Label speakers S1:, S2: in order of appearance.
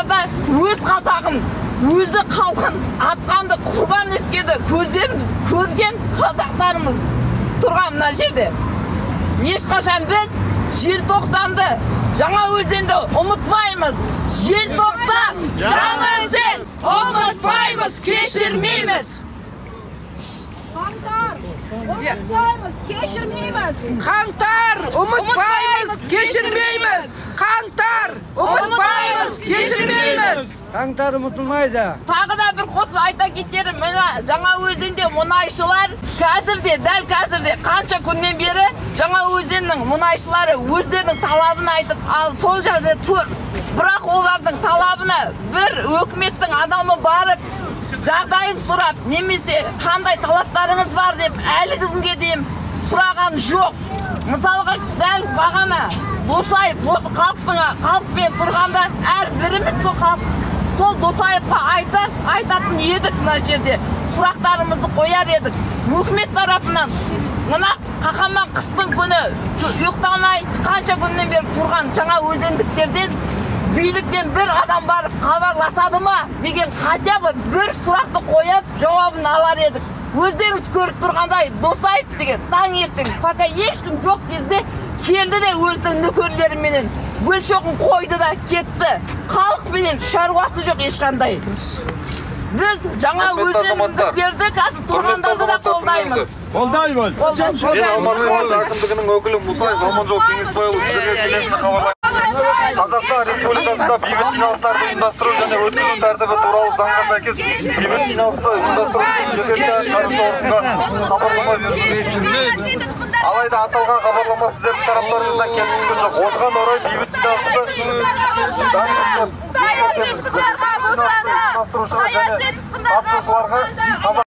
S1: жылдарда өз қазағын, өзі халқын атқанды құрбан еткенді көздеріміз көрген қазақтарымыз тұрған мына жерде. Ешқашан біз желтоқсанды, Жаңа Өзенді ұмытпаймыз. Желтоқсан, Жаңа Өзен, ұмытпаймыз, кешірмейміз.
S2: Қаңтар, ұмытпаймыз, кешірмейміз.
S3: Қаңтар, ұмытпаймыз, кешірмейміз. Қаңтар, ұмытпаймыз, кешірмейміз.
S4: Қаңтар ұмытылмайды.
S1: Тағы да бір қосып айта кетерім, мына Жаңа Өзенде мұнайшылар қазірде, дәл қазірде қанша күннен бері Жаңа Өзеннің мұнайшылары өздерінің талабын айтып, ал сол жерде тұр. Бірақ олардың талабына бір өкіметтің адамы барып, жағдайын сұрап, немесе қандай талаптарыңыз бар деп әлі күнге дейін сұраған жоқ. Мысалға, дәл бағана Досаев осы халықпен тұрғанда әрбіріміз сол халық, сол Досаевқа айтатын едік, мына жерде сұрақтарымызды қояр едік. Өкімет тарапынан мына қақаман қыстың күні ұйықтамай қанша күннен бері тұрған Жаңа Өзендіктерден биліктен бір адам барып хабарласады ма деген хотя бы бір сұрақты қойып жауабын алар едік. Өздеріңіз көріп тұрғандай Досаев деген таңертең пока ешкім жоқ кезде келді де өзінің нөкерлеріменен гүл шоғын қойды да кетті. Халықпенен шаруасы жоқ ешқандай. Біз Жаңа Өзендіктерді қазір тұрғандарды да қолдаймыз.
S5: Қолдаймыз.
S6: Мен Алматы қаласы әкімдігінің өкілі Мұсаев Аманжол Кеңесбайұлы сіздерге келесіні хабарлаймын. Қазақстан Республикасында бейбіт жиналыстарды ұйымдастыру және өткізу тәртібі туралы заңға сәйкес бейбіт жиналысты ұйымдастыру үшін жергілікті атқарушы органға хабарлама беру. Алайда аталған хабарлама сіздердің тараптарыңыздан келіп түскен жоқ. Осыған орай бейбіт жиналысты
S2: Саяси тұтқындарға бостандық!
S6: ұйымдастырушыға және
S2: Саяси тұтқындарға
S6: қатысушыларға
S2: бостандық!